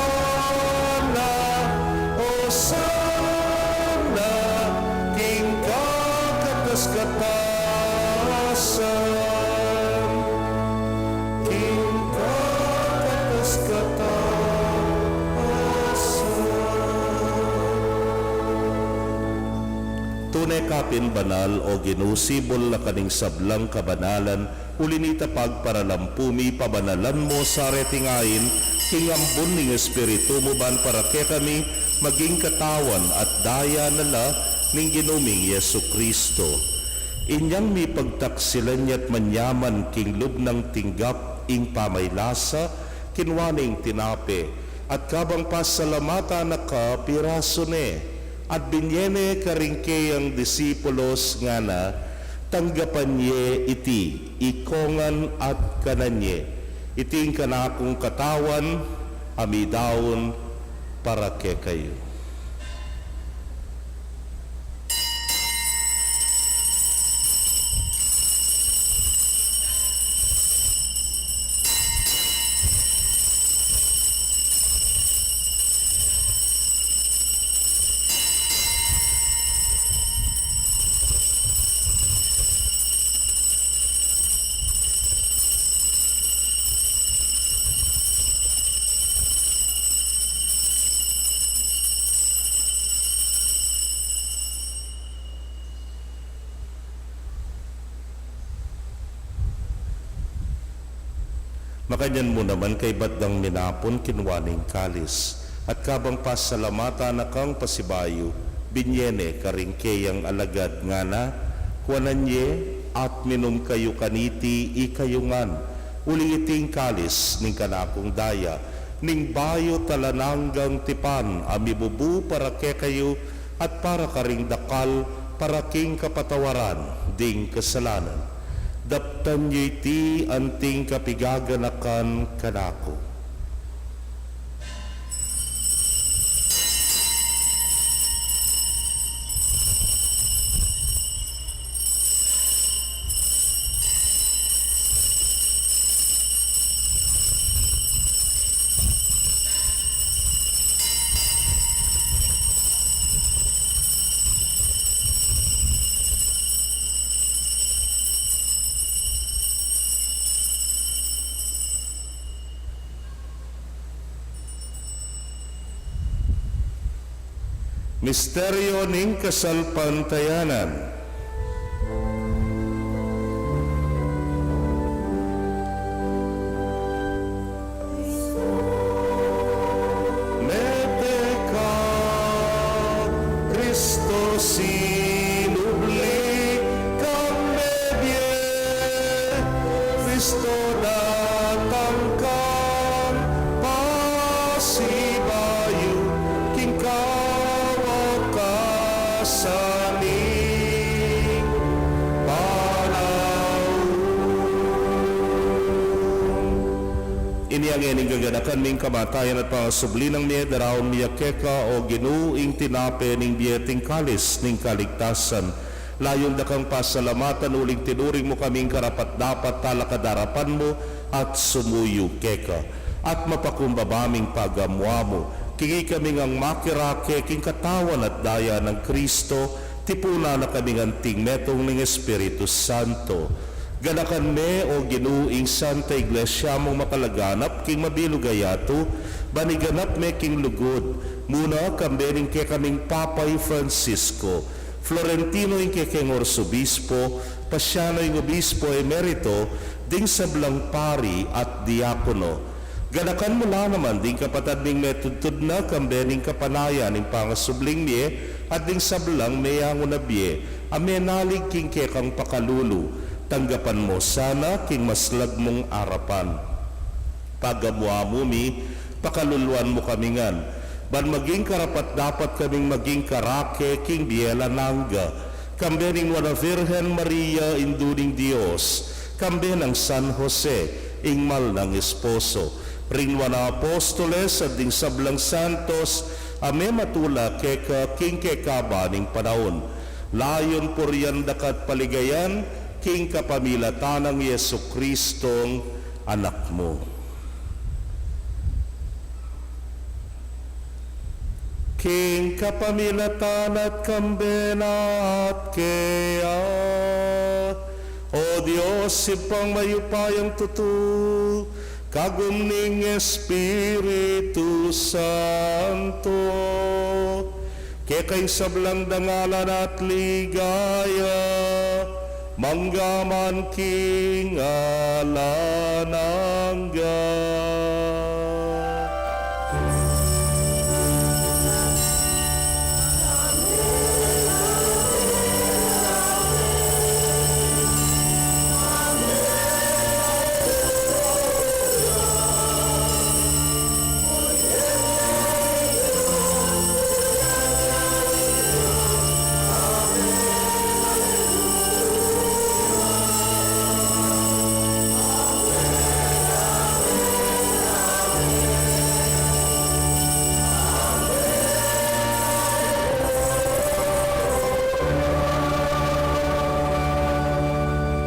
Osana, king kakatas-katasan. King kakatas-katasan. Tune ka pin banal, o Ginu, sibul na ka ning sablang kabanalan, uli nita pagparalampu mi, pabanalan mu sa reting ain, king ambun ning Espiritu mu, ban para kekami, maging katawan at daya na la ning Ginu ming Jesucristo. Inyang mipagtaksilan ya't manyaman king lub nang tinggap ing pamaylasa, kinua ne ing tinape, at kabang pasalamatan na ka, pirasu ne, at binye ne karing keyang disipulos, ngana, tanggapan ye iti, ikongan at kanan ye. Iti ing kanakung katawan, a midaun para kekayu. Makanyan mu naman, kaybat dang minapun, kinua ne ing kalis, at kabang pasalamatan na kang pasibayu, binye ne karing keyang alagad, ngana, kuanan ye at minum kayu kaniti ikayu ngan, uling iti ing kalis ning kanakung daya, ning bayu at alang anggang tipan, a mibubu para kekayu at para karing dakal, para king kapatawaran ding kasalanan. Daptan yu iti anting kapigaganakan kanaku. Misteryo ning kasalpantayanan. Inya ngeni, gaganakan mi ing kamatayan at pangasubli nang mie, daraun mi keka, o Ginu, ing tinape ning bie at ing kalis ning kaligtasan. Layun da kang pasalamatan uling tinuring mu kaming karapat-dapat talakad king arapan mu at sumuyu keka. At mapakumbaba ming pagamuamu, king ikami ngang makirake king katawan at daya nang Kristo, tipunan na kaming anting metung ning Espiritu Santo. Ganakan me, o Ginu, ing Santa Iglesia mung makalaganap king mabilug a yatu, ban iganap me king lugud, muna kambe ning kekaming Papa i Francisco, Florentino ing kekeng Arsobispo, Pasiano ing Obispo Emerito, ding sablang pari at diakono. Ganakan mu la naman ding kapatad ming metudtud na kambe ning kapanayan ning pangasubling mie, at ding sablang meyangu na bie a menalig king kekang pakalulu. Tanggapan mu sana king maslag mung arapan. Pagamuamu mi, pakaluluan mu kami ngan, ban maging karapat-dapat kaming maging karake king bie alang angga, kambe ning Nuan a Virgen Maria, Indu ning Dios, kambe nang San Jose, ing mal nang esposo, ring nuan a apostoles, at ding sablang santos a mematula keka king kekaba ning panaun. Layun purian da ka at paligayan, king kapamilatan nang Jesucristong Anak mu. King kapamilatan na at kambe na at keya, O Dios, Ibpang mayupayang tutu, kagum ning Espiritu Santo, keka ing sablang dangalan at ligaya, mangga man king alang angga.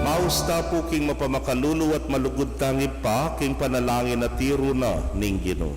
Maus ta pu king mapamakalulu at malugud tang Ibpa, king panalangin a tiru na ning Ginu.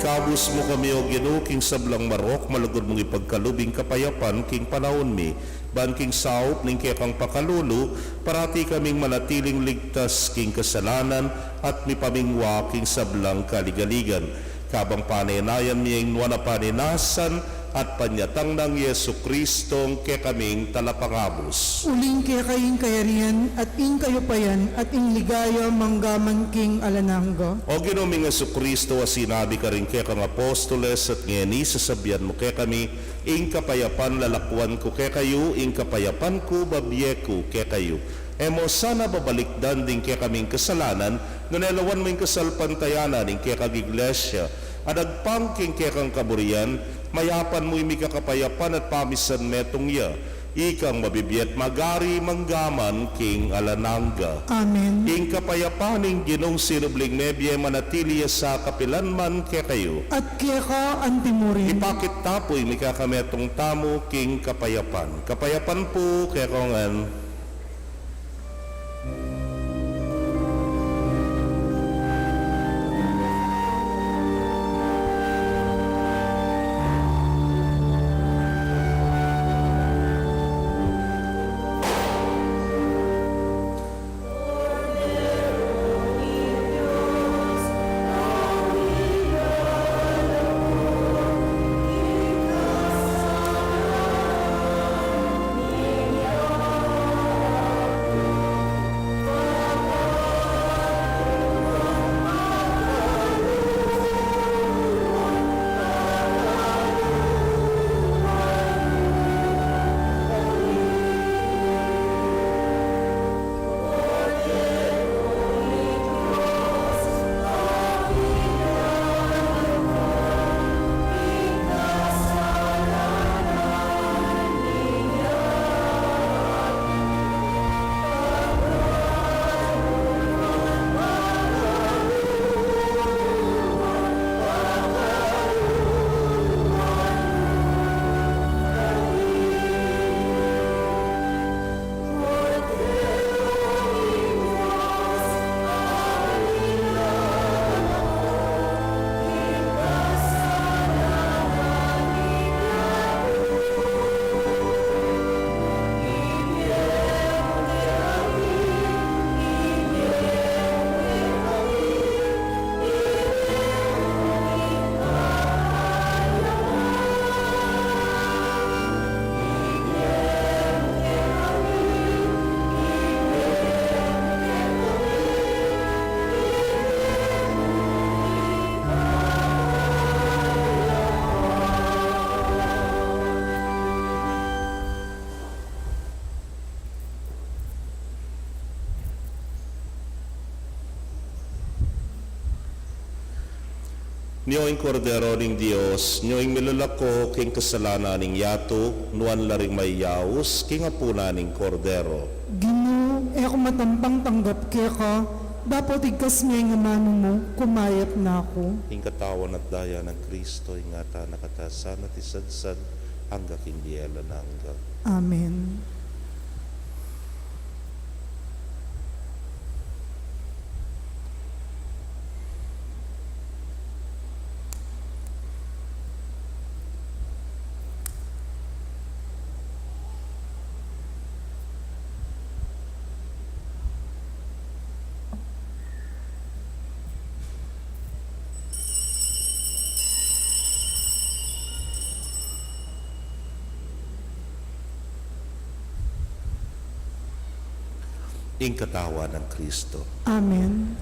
Ikabus mu kami, O Ginu, king sablang marok, malugud mung ipagkalub ing kapayapan king panaun mi, ban king saup ning kekang pakalulu, parati kaming manatiling ligtas king kasalanan at mipamingwa king sablang kaligaligan. Kabang panenayan mi ing nuan a panenasan at panyatang nang Jesu Kristong kekaming Talapangabus. Uling keka ing kayarian, at ing kayupayan, at ing ligaya, mangga man king alang angga. O Ginu ming Jesu Kristo, a sinabi karing kekang apostoles, at ngeni sasabian mu kekami, ing kapayapan lalakwan ku kekayu, ing kapayapan ku babie ku kekayu. E mu sana babalikdan ding kekaming kasalanan, nune lawan mu ing kasalpantayanan ning kekang Iglesia, a dagpang king kekang kaburian, mayapan mu ing mikakapayapan at pamisan metung ya. Ikang mabibie at magari mangga man king alang angga. Amen. Ing kapayapan ning Ginung sinubling mebie manatili ya sa kapilan man kekayu. At keka antimurin. Ipakit ta pu ing mikakametung tamu king kapayapan. Kapayapan pu kekongan. Nyo ing Kordero ning Dios, nyo ing milalako king kasalanan ning yatu, nuan la ring mayaus king apunan ning Kordero. Ginu, e ku matampang tanggap keka, dapot igkas me ing amanu mu, kumayap na ku. Ing katawan at daya nang Kristo, ingatan na katamu sana at isadsad angga king bie alang angga. Amen. Ing katawan nang Kristo. Amen.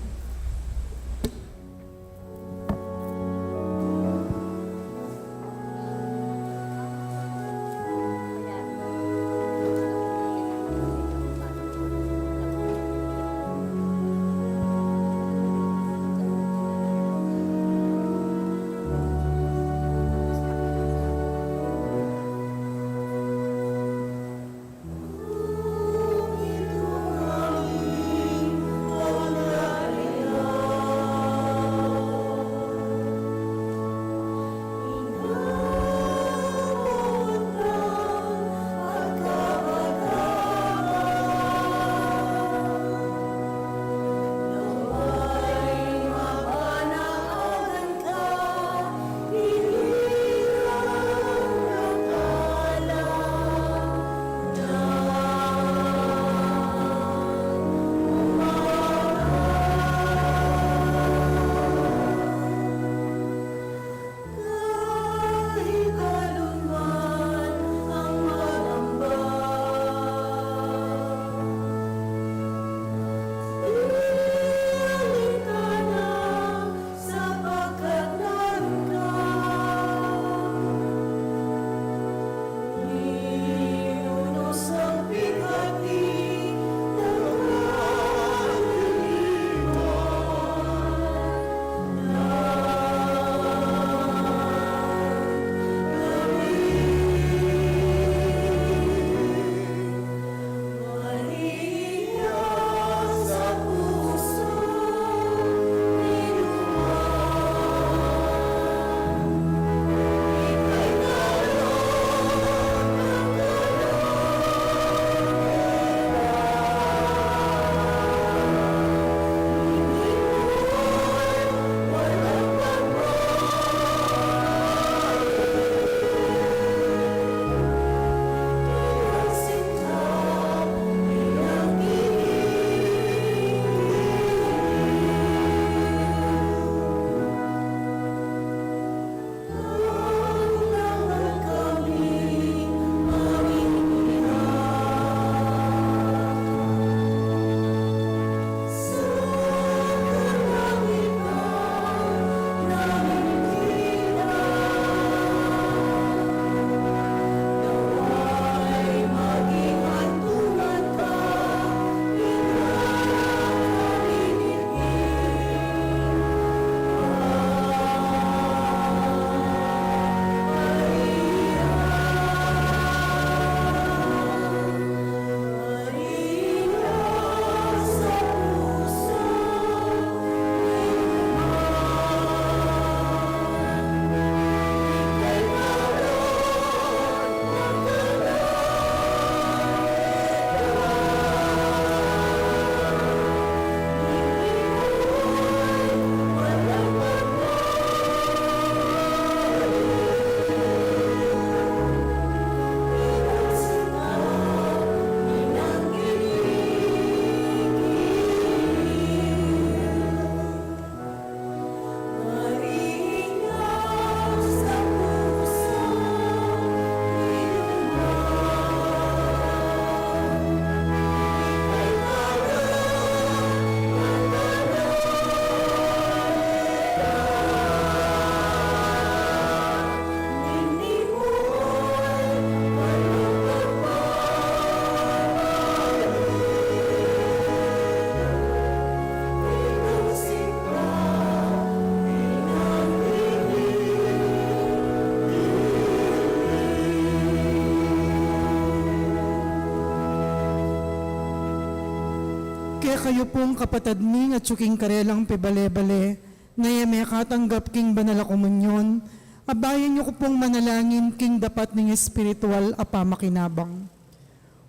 Kekayu pung kapatad mi, atyu king karelang pibale-bale, na e mekatanggap king banal a komunyon, abayan yu ku pung manalangin king dapat ning espiritual a pamakinabang.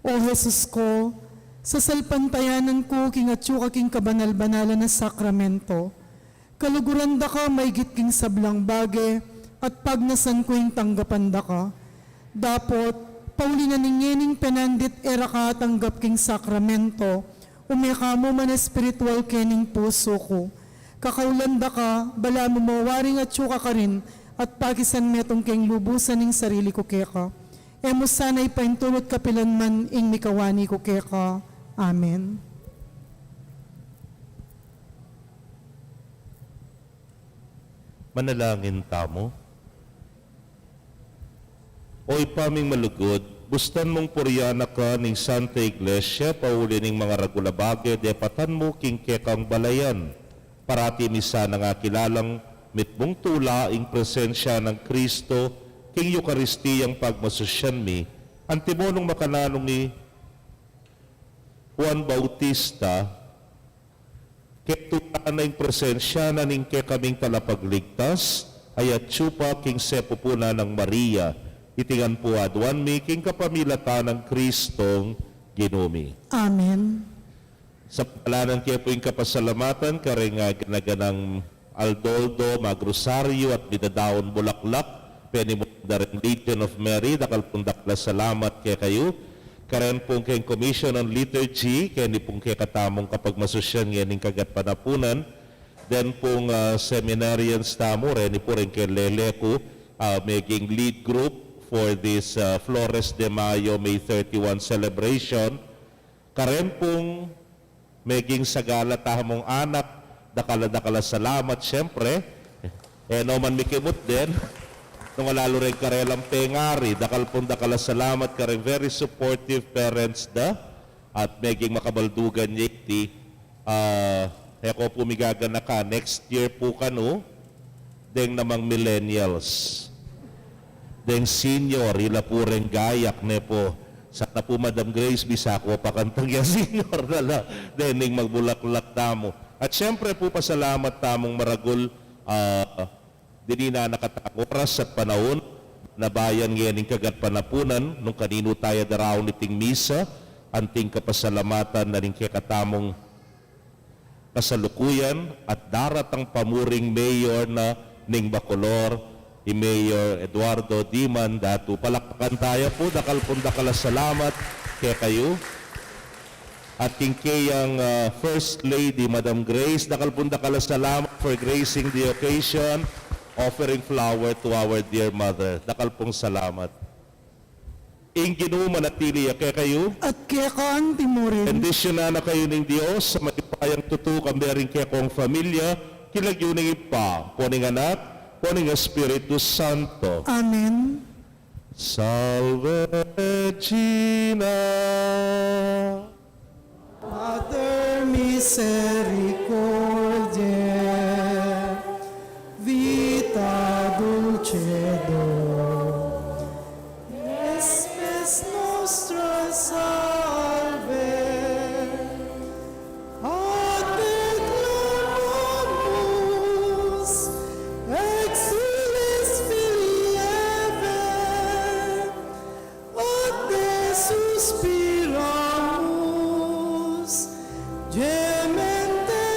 O Jesus ku, sasalpantayanan ku king atyu ka king kabanal-banalan a sakramento. Kaluguran da ka maigit king sablang bage, at pagnasan ku ing tanggapan da ka. Dapot, pauli na ning ngening penandit e ra ka atanggap king sakramento, ume ka mu man espiritual kening pusu ku. Kakaulan da ka, balamu mo waring atyu ka karin, at pakisan metung keng lubusan ing sarili ku keka. E mu sana ipaintulut kapilan man ing mikawani ku keka. Amen. Manalangin tamu. O Ibpa ming malugud, bustan mung purian na ka ning Santa Iglesia, pauli ning mangaragul a bage, depatan mu king kekang balayan. Parati mi sanang akilalang mitmung tula ing presensya nang Kristo king Eukaristiyang pagmasusyan mi, antimo nung makananu i Juan Bautista, ketula na ing presensya na ning kekaming Talapagligtas, a atyu pa king sepupunan nang Maria, iti ngan pu aduan mi king kapamilatan nang Kristong Ginu mi. Amen. Sapangalanan ke pu ing kapasalamatan kareng, ah, gana-ganang aldoldo, magrosaryu at midadaun bulaklak, penimunda reng Legion of Mary, dakal pung dakal a salamat kekayu. Karen pung keng Commission on Liturgy, keni pung kekatamung kapagmasusyan ngening kagatpanapunan, den pung, ah, seminarians tamu, reni pu reng keng lele ku, ah, meging lead group for this, ah, Flores de Mayo May thirty-one celebration. Karen pung meging sagala tamung anak, dakal a dakal a salamat, siyempre. E no man mikimut den, nung alalu reng karelang pengari, dakal pung dakal a salamat kareng very supportive parents da, at meging makabaldugan ya iti, ah, e ko pu migaganaka, next year pu kanu, deng namang millennials. Deng senior, ila pu reng gayak, ne pu. Sana pu, Madam Grace, bisa ku pakantang ya senior na la. Dening magbulaklak tamu. At siyempre pu, pasalamat tamung maragul, ah, dininan na katang oras at panaun, nabayan ngening kagatpanapunan, nung kaninu taya daraun iting misa, anting kapasalamatan na ning kekatamung kasalukuyan at daratang pa mu ring mayor na ning Bacolor, i Mayor Eduardo Diman Datu. Palakpakan taya pu, dakal pung dakal a salamat kekayu. At king keyang, ah, First Lady, Madam Grace, dakal pung dakal a salamat for gracing the occasion, offering flower to our dear mother. Dakal pung salamat. Ing Ginu manatili ya kekayu. At keka antimurin. Bendisyunan na kayu ning Dios a mayupayang tutu, kambe ring kekong familia, king lagyu ning Ibpa, ampo ning Anak, ampo ning Espiritu Santo. Amen. Salve Regina. Pater misericordiae, Vita Dulcedo, spes nostra salve, a te clamamus, exiles filii Hevae, a te suspiramus, gementes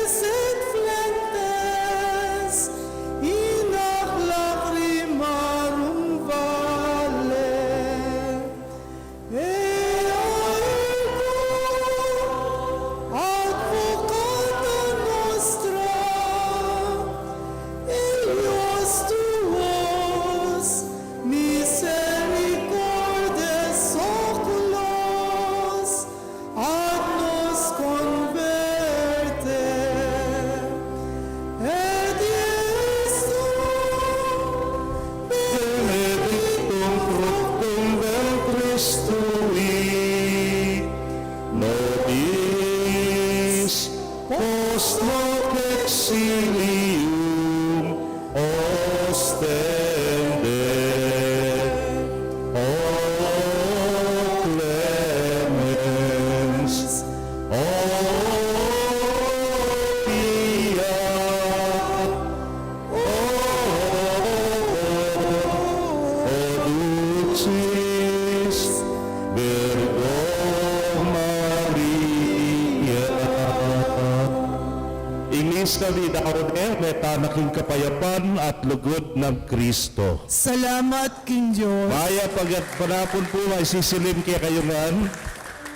Kristo, di daun e, meta na king kapayapan at lugud nang Kristo. Salamat king Dios. Mayap a gatpanapun pu, maisisilim kekayu ngan.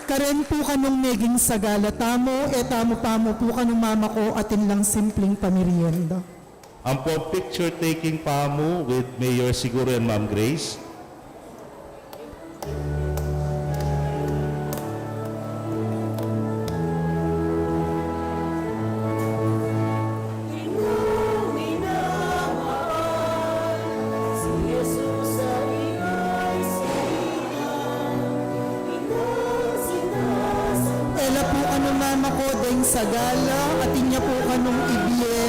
Karen pu kanung meging sagala tamu, e tamu pamu pu kanung mamako atin lang simpling pamirienda. Ampo picture taking pamu with Mayor Siguro and Ma'am Grace. Ela pu kanung mamako deng sagala, atin ya pu kanung ibie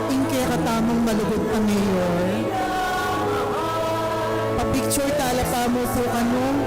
ing kekatamung malugud a mayor. Pa-picture tala pamu pu kanung